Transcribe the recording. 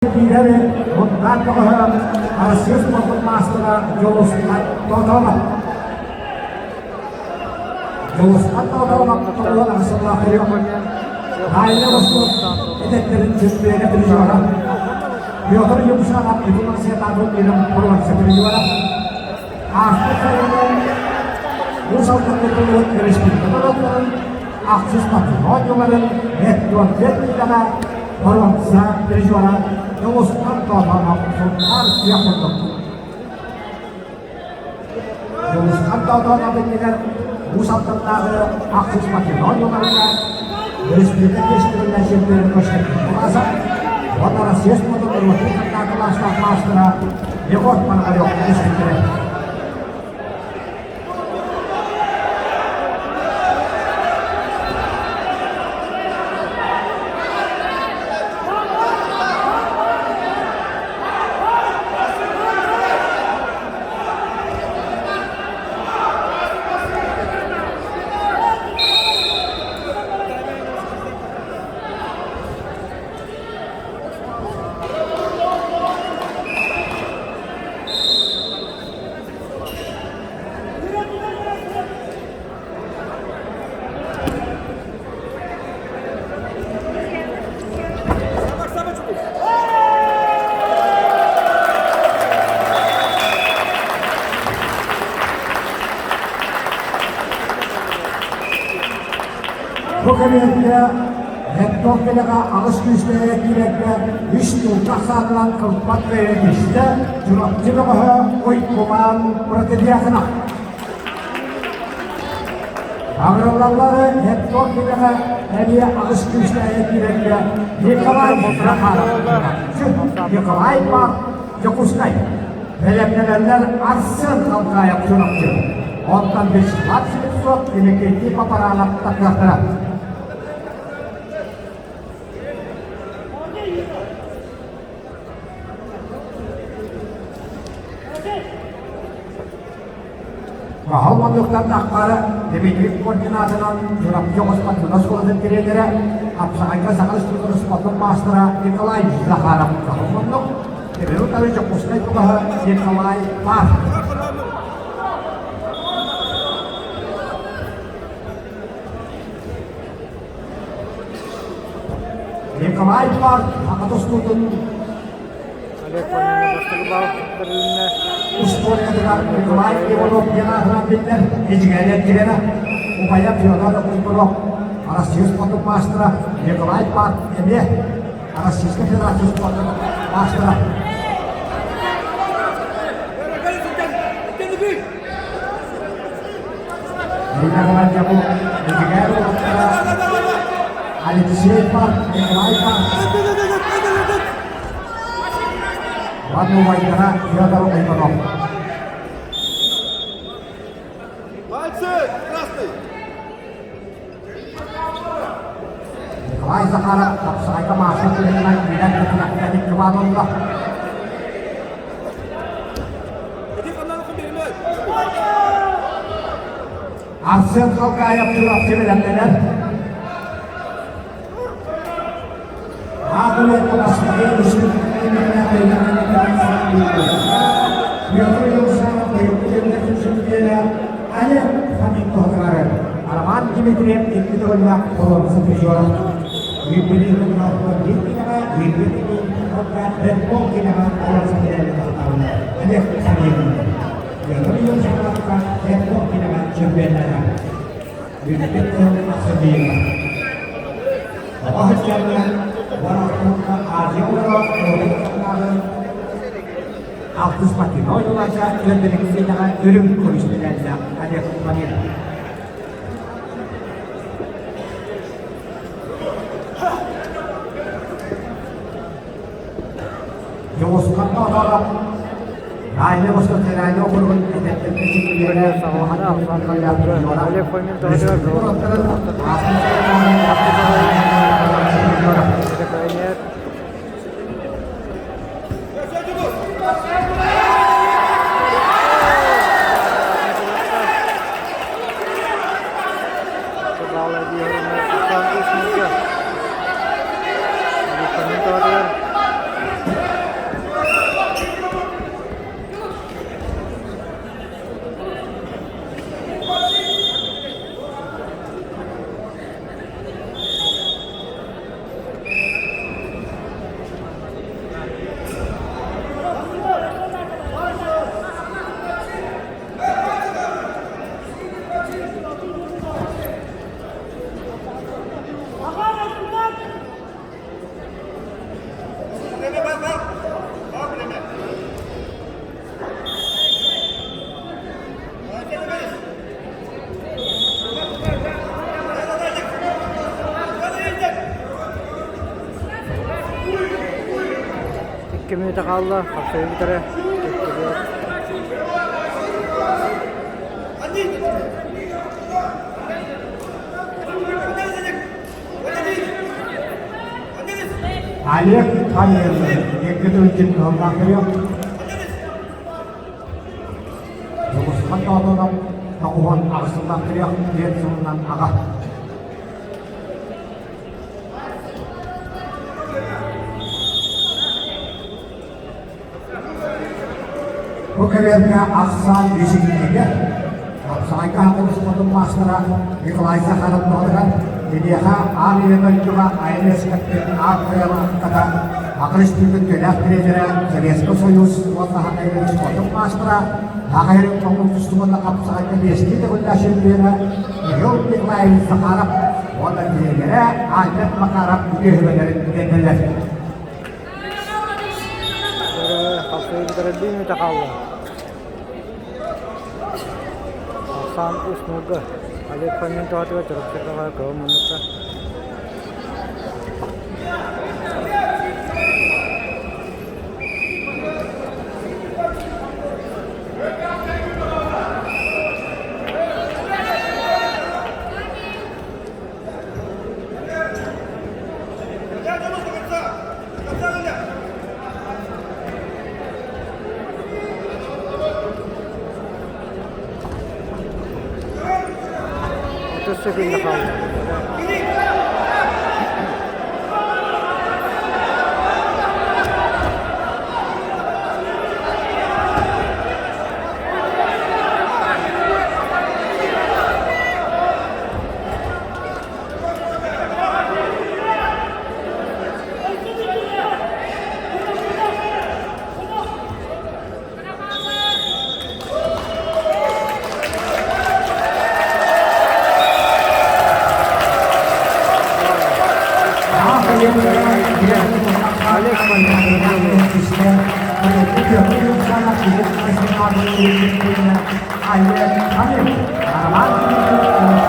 Киирэри Мунтаан бөҕөһө Арассыыйа спордун маастара Дьулусхан Тотонов. Дьулусхан Тотонов тоҕуһун аҕысыллаах Найля Восток эдэрдэрин чөмпүйэнэ призера Петр Юмшанов Иван Сетанов Ирин Прованса призера Ааспыт сайынын Уус Алдан тутуллубут республика норуоттарын ахсыс патриотияларын Эттуон киинэҕэ боруонса призера Дьулустан Тоотоонов Сунтаар күөх курдук. Дьулустан Тоотоонов иннигэр Уус Алданнааҕы ахсыс патриотияларга республика фестивалынан чемпион Константин Мурасов уонна Россия спордун норуотун кылаастаах маастара Егор Пономарев түспүттэрэ. Бу кэмиэргэ Лэптон кэлэҕэ аҕыс күүстээх киирэргэ үс тултах саатынан кылбат кыайан түстэ, Чурапчы бөҕөһө Уйкумаан Протодьяконов. Аҕырыллаллары Лэптон кэлэҕэ эмиэ аҕыс күүстээх киирэргэ Николай Захаров, Николай Пав Дьокуускай. Бэлэмнэнэллэр Арсен Халкаев Чурапчы. Оттон Вячеслав Слепцов Иннокентий Папаранов тахсыахтара. Маһал муннуктан ахпара Дмитрий координатынан Чурапчы оҕус оскуолатын тренерэ, Хапсаҕайга саха республикатын спортун маастара Николай Захаров муннук, Тимир утары Дьокуускай кулаһа Николай Пав. Николай Пав аҕа тустуутун Олег Фомин бастакы баал көрүлүннэ. Устуоруйатыгар Николай Иванов диэн аатынан биллэр Эдьигээни тренерэ, убайа Федор Иванов, Россия спортун маастара Николай Пак эмиэ Российскай Федерация спортун маастара. Ирина бу Эдьигээр уолаттара Алексей Пак, Николай Пак Уонна убайдара Федор Иванов. Пальцы! Красный! Николай Захаров хапсаҕайга маастар быһыытынан киирэн кытынахтан икки ылла. Арсен Халкаев Чурапчы бэлэмнэнэр. Роман Дмитриев икки төгүллээх холонсу призера. Олег Алтыс Патино ойуулаача үөрдэригин үрүҥ көмүс медаллаах Олег Фомин. Дьоҕусканна олорон Аайа Боско округун Олег Фомин тоҕотугар 2 мүнүүтэ хаалла, хапсайыы бүтэрэ. Олег Хамеров, Екатерин Кыллахырев, Дьулусхан Тоотонов, 98 сыллаах диэн сылынан аҕа. Бу кэлэргэ ахсаан үсүһүннэгэ Хапсаҕайга хаҥалас маастара Николай Захаров туһатыгар киниэхэ аан ийэ дойдуга айан үөскэппит аат кыайалаахтара Акырыс түүкүн төлөөх тренерэ Советский Союз уонна Хахайрын спортун маастара Хахайрын көҥүл тустубута хапсаҕайга биэстии төгүллээх чемпиона Михаил Николаевич Захаров уонна тренерэ Альберт Макаров үтүө сүбэлэрин биэрдилэр. Хапсайы бүтэрэллии мүтэ хаалла. Ахсаан үс нолга. Олег Фомин туһатыгар Чурапчыга кыһыл муннукка. 30 секунда хаалла. Олег Хамин.